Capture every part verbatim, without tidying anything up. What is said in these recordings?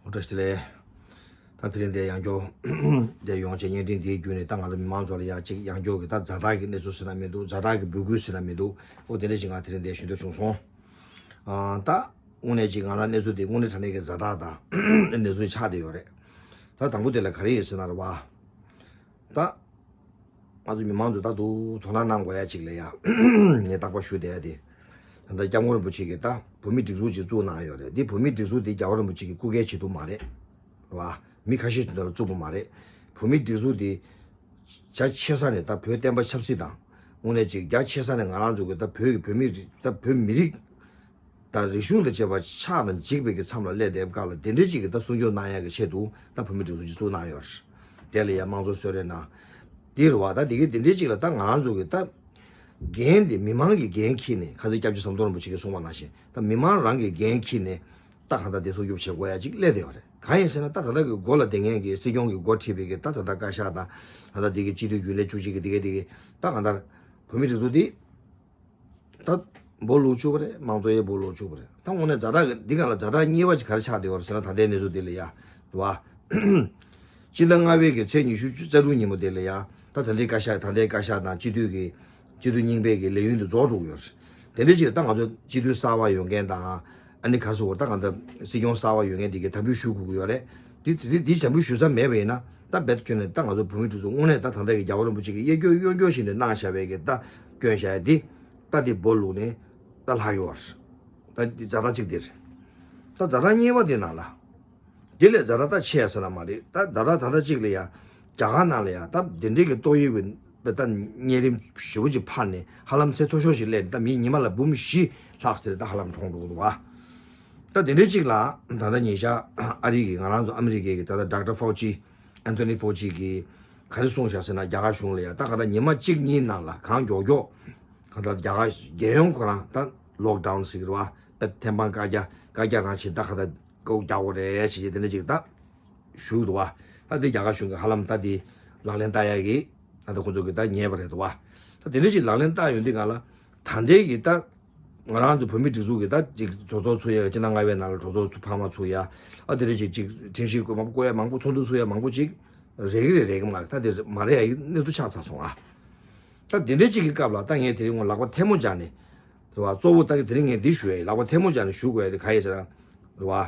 ཨོ་བཀྲ་ཤིས་བདེ་ལེགས། ད་དེ་རིང་འདིར་ཡང་བསྐྱར་འདིར་ཡོང་བྱས་བརྙན་འཕྲིན་འདིའི་བརྒྱུད་ནས། ད་ང་ཚོ་མི་མང་ཚོ་ལ་ཡང་ཅིག་ཡང་བསྐྱར་གྱི་ད་ཛ་དྲག་གི་གནས་ཚུལ་ཟེར་ན་མི་འདུག་ཛ་དྲག་གི་འབོད་སྐུལ་ཟེར་ན་མི་འདུག་ཨོ་དེ་འདྲ་ཞིག་ང་དེ་རིང་འདིར་ཞུ་འདོད་བྱུང་སོང་། ཨ་ད་དངོས་གནས་ཅིག་ང་ལ་གནས་ཚུལ་འདི་དངོས་གནས་དྲང་གནས་ཀྱི་ཛ་དྲག་དང་གནས་ཚུལ་ཆགས་བསྡད་ཡོད་རེད། ད་དང་པོ་དེ་ལ་ག་རེ་ཡིན་ཟེར་ན་རེད་བ། ད་ང་ཚོ་མི་མང་ཚོ་ད་དུང་དོ་སྣང་གནང་དགོས་ཡ་ཅིག་ལ་ཡ། ངས་རྟག་པར་ཞུ་བསྡད་ཡ་དེ། ད་ལྟ་སྐྱབས་མགོན་རིན་པོ་ཆེ་གིས་ད་བོད་མི་སྒྲིག་འཛུགས་ཅིག་བཙུགས་གནང་ཡོད་རེད། འདི་བོད་མི་སྒྲིག་འཛུགས་འདི་རྒྱལ་བ་རིན་པོ་ཆེ་གི་སྐུ་སྒེར་བྱེད་དུ་མ་རེད། རེད་བ། མི་ཁ་ཤས་ཀྱི་འདུག་ལ་བཙུགས་པ་མ་རེད། བོད་མི་སྒྲིག་འཛུགས་འདི་རྒྱ་ཆེ་ས་ནས་ད་བོད་བསྟན་པ་ཆབ་སྲིད་དང་། དངོས་གནས་ཅིག་རྒྱ་ཆེ་ས་ནས་ང་རང་ཚོ་གི་ད་བོད་ཀྱི་བོད་མི་རིགས་ད་བོད་མི་རིགས་དང་རིག་གཞུང་དང་བཅས་པ་ཆགས་དང་འཇིག་པའི་གི་མཚམས་ལ་སླེབས་བསྡད་པའི་སྐབས་ལ། དེ་འདྲའི་ཅིག་གི་ད་སྲུང་སྐྱོབ་གནང་ཡག་གི་ཆེད་དུ་ད་བོད་མི་སྒྲིག་འཛུགས་ཅིག་བཙུགས་གནང་ཡོད་རེད། དེ་ལ་ཡང་དམངས་གཙོ་གསོལ་རས་གནང་། འདི་རེད་བ། ད་འདི་གི་དེ་འདྲའི་ཅིག་ལ་ད་ང་རང་ཚོ་གི་ད་འགན་དེ་མི་མང་གི་འགན་འཁྱེར་ནས། ཁ་སང་སྐྱབས་རྗེ་ཟམ་གདོང་རིན་པོ་ཆེ་གིས་གསུངས་པ་ནང་བཞིན། ད་མི་མང་རང་གི་འགན་འཁྱེར་ནས་ད་གང་ལྟར་དེ་སྲུང་སྐྱོབ་བྱེད་དགོས་ཡ་ཅིག་སླེབས་བསྡད་ཡོད་རེད། གང་ཡིན་ཟེར་ན། ད་ད་ལྟ་གི་འགོ་ལ་བསྡད་མཁན་གྱི་སྲིད་སྐྱོང་གིས་འགོ་ཁྲིད་པའི་གི་ད་ད་ལྟ་བཀའ་ཤག་དང་། ད་ལྟ་འདི་གི་སྤྱི་འཐུས་རྒྱུན་ལས་བཅུ་གཅིག་གི་འདི་གའི་འདི་གའི་ད་གང་ལྟར་བོད་མི་སྒྲིག་འཛུགས་འདི་ད་འབོ་ལོག་བཅུག་པ་རེད། མང་གཙོ་ཡང་འབོ་ལོག་བཅུག་པ་རེད། ད་དངོས་གནས་ཛ་དྲག་གི་འདི་ག་ལ་ཛ་དྲག་གཉིས་པ་ཅིག་ག་རེ་ཆགས་བསྡད་ཡོད་རེད་ཟེར་ན། ད་ལྟའི་གནས་ཚུལ་འདི་ལ་ཡ། རེད་བ། སྤྱི་ཟླ་ལྔ་པའི་གི་ཚེས་ཉི་ཤུ་རྩ་དྲུག་ཉིན་མོ་དེ་ལ་ཡ། ད་ད་ལྟའི་བཀའ་ཤག་ད་ལྟའི་བཀའ་ཤག་དང་སྤྱི་འཐུས་ཀྱི་སྤྱི་འཐུས་རྙིང་པའི་གི་ལས་ཡུན་དེ་རྫོགས་འགྲོ་གི་ཡོད་རེད། དེ་འདྲ་ཅིག་ད་ང་ཚོ་སྤྱི་འཐུས་གསར་པ་ཡོང་མཁན་དང་། ཨ་ནི་ག་རེ་ཟེར་དགོས། ད་གང་ལྟར་སྲིད་སྐྱོང་གསར་པ་ཡོང་མཁན་དེ་གིས་དམ་འབུལ་ཞུ་དགོས་ཀྱི་ཡོད་རེད། དེ་དེ་དེ་དམ་འབུལ་ཞུ་ས་མེད་པ་ཡིན་ན། ད་རྦད་ཁྱོན་ནས་ད་ང་ཚོ་བོད་མི་སྒྲིག་འཛུགས་དངོས་གནས་ད་ད་ལྟ་གི་རྒྱལ་བ་རིན་པོ་ཆེ་གིས་གཡས་སྐྱོར་གཡོན་སྐྱོར་བྱས་ནས་གནང་བཞག་པའི་གི་ད་བསྐྱོན་བཞག་ཡ་དེ། ད་དེ་འབོ་ལོག་ནས་ད་ལྷག་ཡོད་རེད། ད་དེ་ཛ་དྲག་གཅིག་དེ་རེད། ད་ཛ་དྲག་གཉིས་པ་དེ་ནང་ལ། དེ་ལས་ཛ་དྲག་ད་ཆེ་ཡ་ཟེར་ན་མ་རེད། ད་ད་ད་ད་ད་གཅིག་ལ་ཡ། རྒྱ་གར་ནང་ལ་ཡ་ད་དེ་འདྲའི་གི་ཏོག་དབྱིབས་ཀྱི་ད་གཉན་རིམས་ཞེ་པོ་ཅིག་འཕར་ནས། ཧ་ལམ་ཚད་མཐོ་ཤོས་ཤིག་སླེབས་ནས། ད་མི་ཉི་མ་ལ་འབུམ་བཞི་ལྷག་ཙམ་ད་ཧ་ལམ་གྲོངས་འགྲོ་གི་འདུག་བ། ད་དེ་འདྲའི་གཅིག་ལ་ད་ལྟ་ཉེ་ཆར་ཨ་རི་གི་ང་རང་ཚོ་ཨ་མི་རི་ཀའི་གི་ད་ལྟ་ཌོག་ཊར་ཕའོ་ཅི། ཨན་ཐོ་ནི་ཕའོ་ཅི་གིས་ག་རེ་གསུངས་བཞག་ཟེར་ན། རྒྱ་གར་གཞུང་ལ་ཡ་ད་ག་ད་ཉི་མ་གཅིག་གཉིས་ནང་ལ་གང་མགྱོགས་མགྱོགས་ག་ད་རྒྱ་གར་རྒྱལ་ཡོངས་ཁོ་རང་ད་ལོག་ཌའུན་ཟེར་གི་རེད་བ། ད་ཐེམ་སྤང་བཀའ་རྒྱ་བཀའ་རྒྱ་རང་བཞིན་ད་ག་ད་སྒོ་རྒྱག་དགོས་རེད་ཟེར་གྱི་དེ་འདྲ་ཅིག་ད་ཞུས་འདུག་བ། ད་དེ་རྒྱ་གར་གཞུང་གིས་ཧ་ལམ་ད་དེ་ལག་ལེན་བསྟར་ཡ་གི་ད་ད་ཁོ་ཚོ་གིས་ད་ཉེས་པ་རེད་འདུག་བ། ད་དེ་འདྲ་ཅིག་ལག་ལེན་བསྟར་ཡོང་དུས་སྒང་ལ། ད་ལྟའི་གི་ད་ང་རང་ཚོ་བོད་མི་སྒྲིག་འཛུགས་ཀྱི་ད་ཅིག་གྲོས་ཚོགས་ཚུགས་ཡ། སྤྱི་ཟླ་ལྔ་པའི་ནང་ལ་གྲོས་ཚོགས་ཚུགས་འཕར་མ་ཚུགས་ཡ། ཨ་དེ་འདྲ་ཅིག་ཅིག་ཁྲིམས་ཞིབ་སྐོར་མང་པོ་བསྐོ་ཡ། མང་པོ་ཚོགས་འདུ་ཚུགས་ཡ། མང་པོ་ཅིག་རེག་གི་རེད། རེག་གི་མ་རེད། ད་དེ་མ་རེད་ཡ་གི་གནས་ཚུལ་ཆགས་ཚར་སོང་ཨ། ད་དེ་འདྲའི་ཅིག་གི་སྐབས་ལ་ད་ངས་དེ་རིང་ངོ་ལག་པ་ཐལ་མོ་སྦྱར་ནས། རེད་བ། གཙོ་བོ་ད་གི་དེ་རིང་ངས་འདི་ཞུ་ཡ་ཡིན། ལག་པ་ཐལ་མོ་སྦྱར་ནས་ཞུ་དགོས་ཡ་དེ་ག་ཡིན་ཟེར་ན། རེད་བ།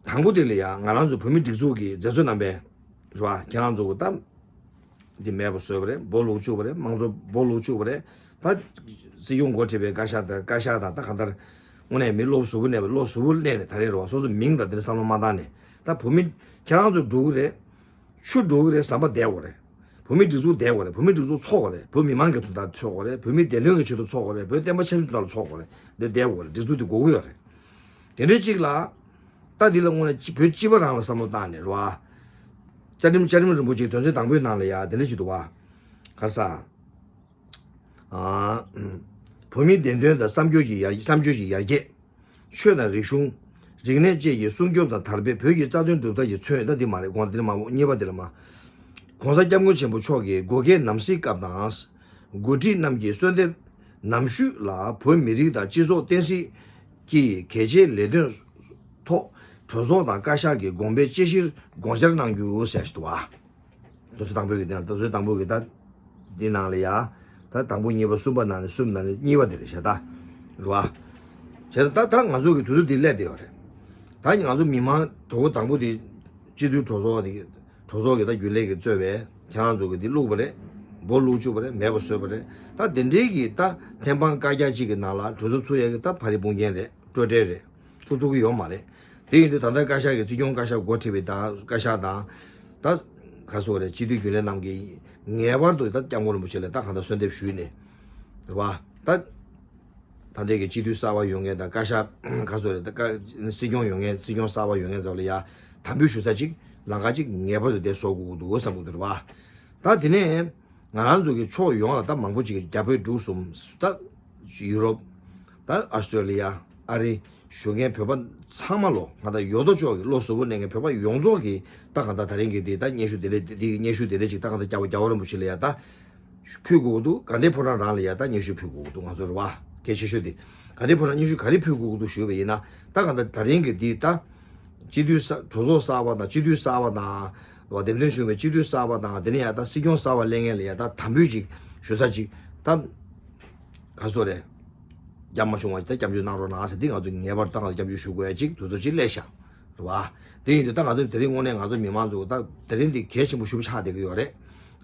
དང་པོ་དེ་ལ་ཡ་ང་རང་ཚོ་བོད་མི་སྒྲིག་འཛུགས་ཀྱི་མཛད་གཙོ་རྣམ་པས། རེད་བ། ཁྱེད་རང་ཚོ་གི་ད་འདི་མེད་པ་བཟོས་པ་རེད། འབོ་ལོག་བཅུག་པ་རེད། མང་གཙོ་འབོ་ལོག་བཅུག་པ་རེད། ད་སྲིད་སྐྱོང་འགོ་ཁྲིད་པའི་བཀའ་ཤག་དང་། བཀའ་ཤག་དང་ད་གང་ལྟར་དངོས་གནས་མི་བློ་གཟུ་བོ་གནས་པ། བློ་གཟུ་བོ་གནས་ནས་ད་རེས་རེད་བ། སོ་སོ་མིང་དང་དེ་འདྲ་བསམ་བློ་མ་བཏང་ནས། ད་བོད་མི་ཁྱེད་རང་ཚོ་འགྲོ་གི་རེད། ཆུ་འགྲོ་གི་རེད་བསམ་པ་བསྡད་དགོས་རེད། བོད་མི་སྒྲིག་འཛུགས་བསྡད་དགོས་རེད། བོད་མི་སྒྲིག་འཛུགས་འཚོགས་དགོས་རེད། བོད་མི་མང་གི་དོན་དག་འཚོགས་དགོས་རེད། བོད་མི་བདེན་དོན་གྱི་ཆེད་དུ་འཚོགས་དགོས་རེད། བོད་བསྟན་པ་ཆབ་སྲིད་དོན་དག་ལ་འཚོགས་དགོས་རེད། འདི་བསྡད་དགོས་རེད། སྒྲིག་འཛུགས་འདི་དགོས་ཀྱི་ཡོད་རེད། དེ་འདྲའི་ཅིག་ལ། ད་འདི་ལ་དངོས་གནས་བོད་སྤྱི་པ་རང་ལ་བསམ་བློ་བཏང་ནས་རེད་བ། བཅའ་ཁྲིམས། བཅའ་ཁྲིམས་རིན་པོ་ཆེའི་དོན་ཚན་དང་པོའི་ནང་ལ་ཡ་དེ་འདྲ་ཞིག་འདུག་བ། ག་རེ་ཟེར། ཨ། བོད་མིའི་བདེན་དོན་དང་བསམ་སྤྱོད་ཀྱི་ཡར། བསམ་སྤྱོད་ཀྱི་ཡར་རྒྱས། ཆོས་དང་རིག་གཞུང་། རིག་གནས་བཅས་ཀྱི་སྲུང་སྐྱོབ་དང་དར་སྤེལ། བོད་ཀྱི་རྩ་དོན་སྒྲུབ་ཐབས་ཀྱི་མཚོན། ད་འདི་མ་རེད། གོང་འདིར་མ་གཉིས་པ་འདི་ལ་མ། ༸གོང་ས་༸སྐྱབས་མགོན་ཆེན་པོ་མཆོག་གིས་འགོག་རྐྱེན་ནམ་སྲིད་སྐབས་དང་། འགོ་ཁྲིད་རྣམས་ཀྱི་གསོལ་འདེབས་ནམ་ཞུས་ལ། བོད་མི་རིགས་དང་སྤྱི་ཚོགས་བསྟན་སྲིད་ཀྱི་གལ་ཆེའི་ལས་དོན་ཐོག་གྲོས་ཚོགས་དང་བཀའ་ཤག་གི་དགོངས་པའི་དཔྱད་གཞིར་དགོངས་འཆར་གནང་རྒྱུ་ཟེར་ཞིག་འདུག་བ། དོན་ཚན་དང་པོའི་གི་དེ་ན། དོན་ཚན་དང་པོའི་གི་ད་འདི་ནང་ལ་ཡ། ད་དང་པོ་གཉིས་པ་གསུམ་པ་ནང་ནས། གསུམ་ནང་ནས་གཉིས་པ་དེ་རེད་ཤག་ད། རེད་བ། བྱས་ཙང་ད་ད་ང་ཚོ་གི་དུས་ཚོད་འདི་སླེབས་བསྡད་ཡོད་རེད། ད་ང་ཚོ་མི་མང་དོ་པོ་དང་པོ་དེ་སྤྱི་འཐུས་གྲོས་ཚོགས་དེ་གྲོས་ཚོགས་ཀྱི་ད་རྒྱུན་ལས་ཀྱིས་གཙོས་པའི་ཁྱེད་རང་ཚོ་གི་འདི་བླུགས་པ་རེད། འབོ་བླུགས་བཅུག་པ་རེད། མེད་པ་བཟོས་པ་རེད། ད་དེ་འདྲའི་གི་ད་ཐེམ་སྤང་བཀའ་རྒྱ་གཅིག་གི་ནང་ལ་གྲོས་ཚོགས་ཚུགས་ཡ་གི་ད་ཕ་རི་དཔུང་རྒྱན་རེད། སྤྲོས་བྲལ་རེད། ཚུགས་ཐུབ་ཀྱི་ཡོད་མ་རེད། དེ་ཡིན་དུས་ད་ལྟ་བཀའ་ཤག་གིས། སྲིད་སྐྱོང་བཀའ་ཤག་འགོ་ཁྲིད་པའི་དང་བཀའ་ཤག་དང་། ད་ག་རེ་ཟེར་དགོས་རེད། སྤྱི་འཐུས་རྒྱུན་ལས་རྣམས་ཀྱིས་ངེས་པར་དུ་ད་སྐྱབས་མགོན་རིན་པོ་ཆེ་ལ་ད་གང་ལྟར་གསོལ་འདེབས་ཞུས་ནས། རེད་བ། ད་ད་ལྟའི་གི་སྤྱི་འཐུས་གསར་པ་ཡོང་མཁན་དང་། བཀའ་ཤག་ག་རེ་ཟེར་དགོས་རེད། ད་བཀའ། སྲིད་སྐྱོང་ཡོང་མཁན། སྲིད་སྐྱོང་གསར་པ་ཡོང་མཁན་ཚོ་ལ་ཡ་དམ་འབུལ་ཞུ་ས་ཅིག་ལམ་ཁ་ཅིག་ངེས་པར་དུ་དེ་བཟོ་དགོས་ཀྱི་འདུག་བསམ་གྱི་འདུག་རེད་བ། ད་དེ་ནས་ང་རང་ཚོ་གི་ཕྱོགས་ཡོངས་ལ་ད་མང་པོ་ཅིག་རྒྱ་བོད་འབྲུག་གསུམ། ད་ཡུ་རོབ། ད་ཨ་སི་ཏྲེ་ལི་ཡ། ཨ་རི། བཞུགས་མཁན་བོད་པ་ཚང་མ་ལོ། ང་ད་ཡོད་དོ་ཅོག་གི་བློ་གཟུ་བོ་གནས་མཁན་བོད་པ་ཡོངས་རྫོགས་ཀྱིས་ད་གང་ལྟར་ད་རིང་གི་འདི་ད་སྙན་ཞུ་དེ་འདྲ། འདི་གི་སྙན་ཞུ་དེ་འདྲ་ཅིག་ད་གང་ལྟར་རྒྱལ་བ། རྒྱལ་བ་རིན་པོ་ཆེ་ལ་ཡ་ད་ཕུལ་དགོས་ཀྱི་འདུག་དགའ་ལྡན་ཕོ་བྲང་རང་ལ་ཡ་ད་སྙན་ཞུ་ཕུལ་དགོས་ཀྱི་འདུག་ང་ཚོ་རེད་བ། གལ་ཆེ་ཤོས་དེ། དགའ་ལྡན་ཕོ་བྲང་སྙན་ཞུ་ག་རེ་ཕུལ་དགོས་ཀྱི་འདུག་ཞུས་པ་ཡིན་ན། ད་གང་ལྟར་ད་རིང་གི་འདི་ད་ སྤྱི་འཐུས་གསར་གྲོས་ཚོགས་གསར་པ་དང་སྤྱི་འཐུས་གསར་པ་དང་། འདེམས་ཐོན་བྱུང་བའི་སྤྱི་འཐུས་གསར་པ་དང་། དེ་ནས་ཡང་ད་སྲིད་སྐྱོང་གསར་པ་སླེབས་མཁན་ལ་ཡང་ད་དམ་འབུལ་ཅིག་ཞུ་ས་ཅིག་ད་ག་སོ་རེད། རྒྱ་མ་བྱུང་བ་ཅིག་ད་སྐྱབས་འཇུག་གནང་རོགས་གནང་ཟེར། འདི་ང་ཚོ་ངེས་པར་དུ་ད་ང་ཚོ་སྐྱབས་འཇུག་ཞུ་དགོས་ཡ་ཅིག་དུས་ཚོད་ཅིག་སླེབས་ཤག་རེད་བ། དེ་ཡིན་དུས་ད་ང་ཚོ་དེ་རིང་དངོས་གནས་ང་ཚོ་མི་མང་ཚོ་ད་དེ་རིང་འདི་གལ་ཆེན་པོ་ཞེ་པོ་ཆགས་བསྡད་ཀྱི་ཡོད་རེད།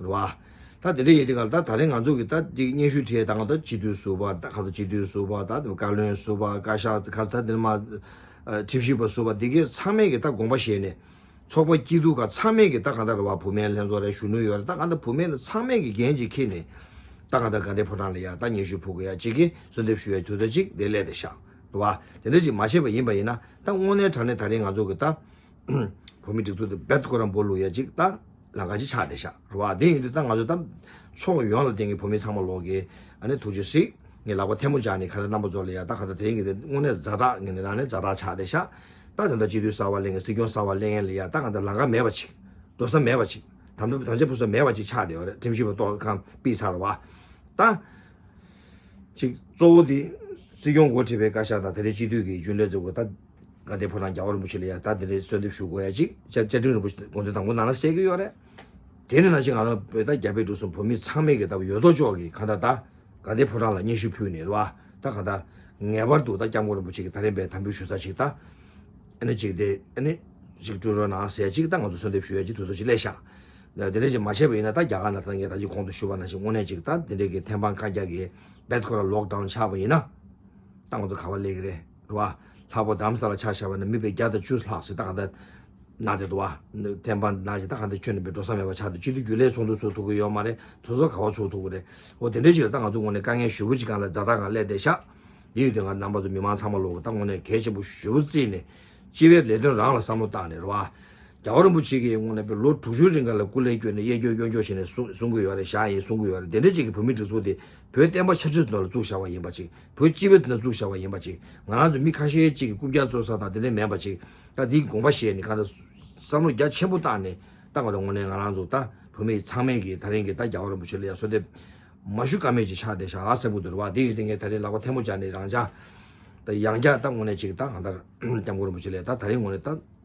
རེད་བ། ད་དེ་འདྲ་ཡིན་དུས་ག་ལ་ད་ད་རེས་ང་ཚོ་གི་ད་འདི་སྙན་ཞུ་བྲིས་ད་ང་ད་སྤྱི་འཐུས་ཟུར་པ། ད་ག་ཚོད་སྤྱི་འཐུས་ཟུར་པ། ད་བཀའ་བློན་ཟུར་པ། བཀའ་ཤག་ག་ད་འདི་མ་ཁྲིམས་ཞིབ་པ་ཟུར་པ་འདི་གའི་ཚང་མས་ཀྱི་ད་དགོངས་པ་བཞེས་ནས། ཚོགས་པ་སྐྱིད་སྡུག་ག་ཚང་མས་ཀྱི་ད་གང་ལྟར་བ་བུད་མེད་ལྷན་ཚོགས་རེད། གཞོན་ནུ་ཡོད་རེད། ད་གང་ལྟར་བུད་མེད་ཚང་མས་ཀྱི་འགན་ཅིག་འཁྱེར་ནས་ད་གང་ལྟར་དགའ་ལྡན་ཕོ་བྲང་ལ་ཡ་ད་སྙན་ཞུ་ཕུལ་དགོས་ཡ་ཅིག་གི་གསོལ་འདེབས་ཞུ་ཡ་དུས་ཚོད་ཅིག་དེ་སླེབས་བསྡད་ཤག་རེད་བ། དེ་འདྲ་ཅིག་མ་བྱས་པ་ཡིན་པ་ཡིན་ན་ད་དངོས་གནས་དྲང་གནས་ད་རེས་ང་ཚོ་གི་ད་བོད་མི་སྒྲིག་འཛུགས་དེ་རྦད་ཁོ་རང་འབོ་ལུག་ཡ་ཅིག་ད་ལམ་ཁ་ཅིག་ཆགས་བསྡད་ཤག་རེད་བ། དེ་ཡིན་དུས་ད་ང་ཚོ་ད་ཕྱོགས་ཡོངས་ལ་བརྟེན་གྱི་བོད་མི་ཚང་མ་ལོག་གི་ཨ་ནི་ཐུགས་རྗེ་གཟིགས། ངས་ལག་པ་ཐལ་མོ་སྦྱར་ནས་ཁ་ད་རྣམ་པ་ཚོ་ལ་ཡ་ད་ཁ་ད་དེ་རིང་གི་དེ་དངོས་གནས་ཛ་དྲག་ངས་ནི་ནང་ནས་ཛ་དྲག་ཆགས་བསྡད་ཤག་ད་དེ་འདྲ་སྤྱི་འཐུས་གསར་པ་སླེབས་མཁན་སྲིད་སྐྱོང་གསར་པ་སླེབས་མཁན་ལ་ཡ་ད་གང་ལྟར་ལམ་ཁ་མེད་པ་ཅིག་འགྲོ་ས་མེད་པ་ཅིག་དམ་དམ་བཅའ་ཕུལ་ས་མེད་པ་ཅིག་ཆགས་བསྡད་ཡོད་རེད། ཁྲིམས་ཞིབ་པ་ཏོག་ཁང་ཕུད་ཚར་བ་ད། ཅིག་གཙོ་བོ་དེ་སྲིད་སྐྱོང་འགོ་ཁྲིད་པའི་བཀའ་ཤག་དང་དེ་རིང་སྤྱི་འཐུས་ཀྱི་རྒྱུན་ལས་ཚོ་གི་ད་དགའ་ལྡན་ཕོ་བྲང་རྒྱལ་བ་རིན་པོ་ཆེ་ལ་ཡ་ད་དེ་རིང་གསོལ་འདེབས་ཞུ་དགོས་ཡ་ཅིག་བཅའ་བཅའ་ཁྲིམས་རིན་པོ་ཆེ་དགོངས་དོན་དང་པོ་ནང་ལ་གསལ་གི་ཡོད་རེད། དེ་ནི་ནང་བཞིན་ང་རང་བོད་ད་རྒྱ་བལ་འབྲུག་གསུམ་བོད་མི་ཚང་མས་ཀྱི་ད་ཡོད་དོ་ཅོག་གི་གང་ལྟར་ད་དགའ་ལྡན་ཕོ་བྲང་ལ་སྙན་ཞུ་ཕུལ་ནས་རེད་བ། ད་གང་ལྟར་ངེས་པར་དུ་ད་སྐྱབས་མགོན་རིན་པོ་ཆེ་གི་ད་རིང་བའི་དམ་འབུལ་ཞུ་ས་ཅིག་ད་ཨ་ནི་ཅིག་དེ་ཨ་ནི་ཅིག་སྤྲོད་རོགས་གནང་ཟེར་ཅིག་ད་ང་ཚོ་གསོལ་འདེབས་ཞུ་ཡ་ཅིག་དུས་ཚོད་ཅིག་སླེབས་ཤག་དེ་འདྲ་ཅིག་མ་བྱས་པ་ཡིན་ན་ད་རྒྱ་གར་ནང་ད་ངས་ད་ཅིག་གོང་དུ་ཞུས་པ་ནང་བཞིན་དངོས་གནས་ཅིག་ད་དེ་འདྲ་གི་ཐེམ་སྤང་བཀའ་རྒྱ་གི་རྦད་ཁོ་རང་ལོག་ཌའུན་ཆགས་པ་ཡིན་ན། ད་ང་ཚོ་ག་པར་སླེབས་ཀྱི་རེད། རེད་བ། ལྷག་པར་རྡ་རམ་ས་ལ་ཆ་བཞག་པ་ན་མི་དཔེ་བརྒྱ་དང་བཅུ་ལྷག་ཟིག་ད་ག་ད་ན་དེ་འདུག་བ། ཐེམ་སྤང་ན་ཞིག་ད་ག་ད་ཁྱོན་ནས་འགྲོ་ས་མེད་པ་ཆགས་འདུག་སྤྱི་འཐུས་རྒྱུན་ལས་ཚོགས་འདུ་ཚོགས་ཐུབ་ཀྱི་ཡོད་མ་རེད། ཚོགས་གཙོ་ག་པར་ཚོགས་ཐུབ་ཀྱི་རེད། འོ་དེ་འདྲ་ཞིག་ལ་ད་ང་ཚོ་ངོས་ནས་དཀའ་ངལ་ཞེ་པོ་ཅིག་སྒང་ལ་ཛ་དྲག་སྒང་སླེབས་བསྡད་ཤག་དེ་ཡོད་དུས་ང་རྣམ་པ་ཚོ་མི་མང་ཚང་མ་ལོག་ད་དངོས་གནས་གལ་ཆེན་པོ་ཞེ་པོ་བརྩིས་ནས་སྤྱི་པའི་ལས་དོན་རང་ལ་བསམ་བློ་བཏང་ནས་རེད་བ། རྒྱལ་བ་རིན་པོ་ཆེ་གིས་དངོས་གནས་པའི་ལོ་དྲུག་ཅུའི་རིང་ག་ལ་སྐུ་ལས་བསྐྱོན་ནས་གཡས་བསྐྱོན་གཡོན་བསྐྱོན་བྱས་ནས་གསུང་གསུང་གི་ཡོད་རེད། བཞག་ཡིན་གསུང་གི་ཡོད་རེད། དེ་འདྲ་ཅིག་གི་བོད་མིའི་སྒྲིག་འཛུགས་དེ་བོད་བསྟན་པ་ཆབ་སྲིད་ནང་ལ་བཙུགས་བཞག་པ་ཡིན་པ་ཅིག་བོད་སྤྱི་པའི་དོན་བཙུགས་བཞག་པ་ཡིན་པ་ཅིག་ང་རང་ཚོ་མི་ཁ་ཤས་ཅིག་གི་རྐུབ་བཀྱག་བཙུགས་ས་དང་དེ་འདྲ་མིན་པ་ཅིག་ད་འདིའི་དགོངས་པ་བཞེས་ནས་གང་ལྟར་བསམ་བློ་རྒྱ་ཆེན་པོ་བཏང་ནས་ད་ག་ལ་དངོས་གནས་ང་རང་ཚོ་ད་བོད་མི་ཚང་མས་ཀྱི་ད་རིང་གི་ད་རྒྱལ་བ་རིན་པོ་ཆེ་ལ་ཡ་གསོལ་འདེབས་མ་ཞུ་ཀ་མེད་ཅིག་ཆགས་བསྡད་ཤག་ཨ་སེམས་པོ་འདུག་རེད་བ། དེ་ཡོད་དེ་ངས་ད་རིང་ལག་པ་ཐལ་མོ་སྦྱར་ནས་རང་འཇགས་ད་ཡང་བསྐྱར་ད་དངོས་གནས་ཅིག་ད་གང་ལྟར་སྐྱབས་མགོན་རིན་པོ་ཆེ་ལ་ཡ་ད་ད་རིང་དངོས་གནས་ད།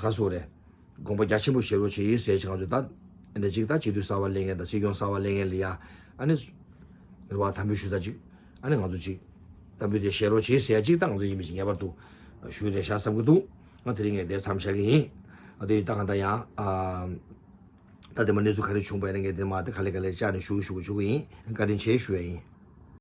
ག་སོ་རེད། དགོངས་པ་རྒྱ་ཆེན་པོ་བཞེས་རོགས་བྱེད་ཡིན་ཟེར་ཅིག་ང་ཚོ་ད། འདི་ཅིག་ད་སྤྱི་འཐུས་གསར་པ་སླེབས་མཁན་དང་སྲིད་སྐྱོང་གསར་པ་སླེབས་མཁན་ལ་ཡ། ཨ་ནི། རེ་བ་དམ་འབུལ་ཞུ་ས་ཅིག་ཨ་ནི་ང་ཚོ་ཅིག་དམ་འབུལ་དེ་བཞེས་རོགས་བྱེད་ཟེར་ཅིག་ད་ང་ཚོ་ཡིན་མི་ཅིག་ངེས་པར་དུ། ཞུ་རེ་བཞག་བསམ་གི་འདུག་ང་དེ་རིང་ངས་དེ་མཚམས་བཞག་གི་ཡིན། ཨ་དེ་ད་གང་ལྟར་ཡང་། ཨ། ད་དེ་མ་གནས་ཚུལ་ག་རེ་བྱུང་བ་ཡིན་ན་ངས་དེ་མ་དེ་ག་ལེ་ག་ལེ་བཅར་ནས་ཞུ་གི་ཞུ་གི་ཞུ་གི་ཡིན། བཀའ་དྲིན་ཆེ་ཞུ་ཡ་ཡིན།